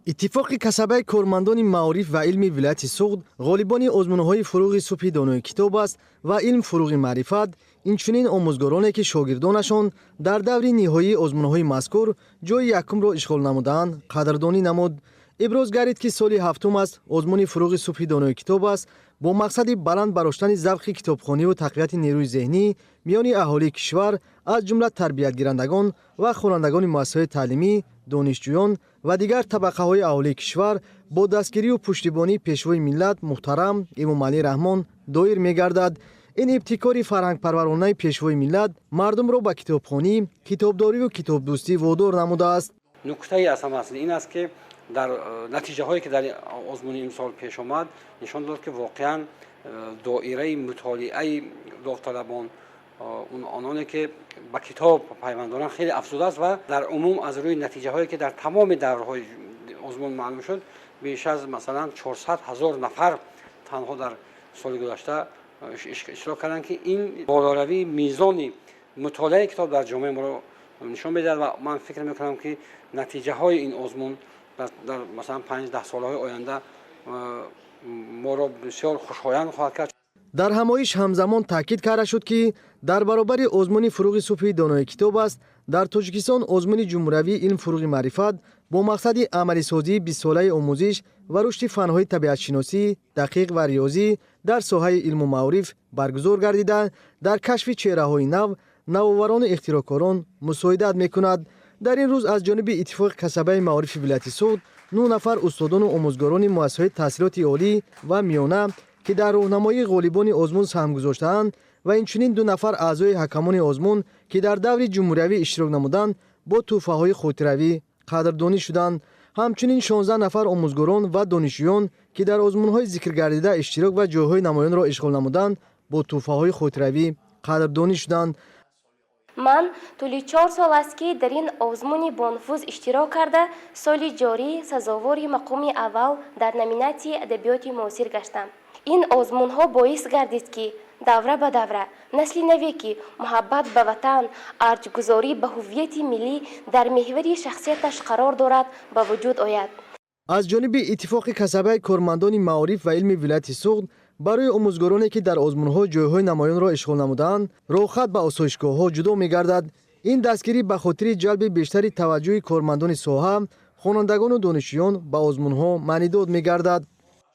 Иттифоқи касабаи кормандони маориф ва илми вилояти Суғд ғолибони озмунҳои «Фурӯғи субҳи донои китоб аст» ва «Илм фурӯғи маърифат», инчунин омӯзгороне, ки шогирдонашон дар даври ниҳоии озмунҳои мазкур ҷойи якумро ишғол намудаанд, қадрдонӣ намуд. Иброз гардид, ки соли ҳафтум аст озмуни «Фурӯғи субҳи донои китоб аст» бо мақсади баланд бароштани завқи китобхониву тақвияти нерӯи зеҳнӣ миёни аҳолии кишвар, аз ҷумла тарбиятгирандагон ва хонандагони муассисаҳои таълимӣ, донишҷӯён ва дигар табақаҳои аҳолии кишвар, бо дастгирию пуштибонии Пешвои миллат муҳтарам Эмомалӣ Раҳмон доир мегардад. Ин ибтикори фарҳангпарваронаи Пешвои миллат мардумро ба китобхонӣ, китобдорию китобдӯстӣ водор намудааст. Нуктаи аз ҳама асли ин аст, ки дар натиҷаҳое, ки дар озмуни имсол пеш омад, нишон дод, ки воқеан доираи мутолиаи довталабон, ононе ки ба китоб пайванд доранд, хеле афзудааст. Ва дар умум аз рӯи натиҷаҳое, ки дар тамоми даврҳои озмун маълум шуд, беш аз, масалан, 400 000 нафар танҳо дар соли гузашта иштирок карданд, ки ин болоравии мизони мутолиаи китоб дар ҷомеаи моро нишон медиҳад. Ва ман фикр мекунам, ки натиҷаҳои ин озмун дар, масалан, 5-10 солаҳои оянда моро бисёр хушоянд хоҳад кард. Дар ҳамоиш ҳамзамон таъкид карда шуд, ки дар баробари озмуни «Фурӯғи субҳи донои китоб аст», дар Тоҷикистон озмуни ҷумҳуриявии «Илм фурӯғи маърифат» бо мақсади амалисозии 20-солаи омӯзиш ва рушди фанҳои табиатшиносӣ, дақиқ ва риёзӣ дар соҳаи илму маориф баргузор гардида, дар кашфи чеҳраҳои нав, навоварону ихтироъкорон мусоидат мекунад. Дар ин рӯз аз ҷониби Иттифоқи касабаи маорифи вилояти Суғд нӯ нафар устодону омӯзгорони муассисаҳои таҳсилоти олӣ ва миёна, ки дар роҳнамоии ғолибони озмун саҳм гузоштаанд, ва инчунин ду нафар аъзои ҳакамони озмун, ки дар даври ҷумҳуриявӣ иштирок намуданд, бо тӯҳфаҳои хотиравӣ қадрдонӣ шуданд. Ҳамчунин 16 нафар омӯзгорон ва донишҷӯён, ки дар озмунҳои зикргардида иштирок ва ҷойҳои намоёнро ишғол намуданд, бо тӯҳфаҳои хотиравӣ қадрдонӣ шуданд. Ман тӯли 4 сол аст, ки дар ин озмуни бонуфуз иштирок карда, соли ҷорӣ сазовори мақоми аввал дар номинатсияи адабиёти муосир гаштам. Ин озмунҳо боис гардид, ки давра ба давра насли наве, ки муҳаббат ба ватан, арҷгузорӣ ба ҳуввияти миллӣ дар меҳвари шахсияташ қарор дорад, ба вуҷуд ояд. Аз ҷониби Иттифоқи касабаи кормандони маориф ва илми вилояти Суғд барои омӯзгороне, ки дар озмунҳо ҷойҳои намоёнро ишғол намудаанд, роҳхат ба осоишгоҳҳо ҷудо мегардад. Ин дастгирӣ ба хотири ҷалби бештари таваҷҷӯҳи кормандони соҳа, хонандагону донишҷӯён ба озмунҳо маънидод мегардад.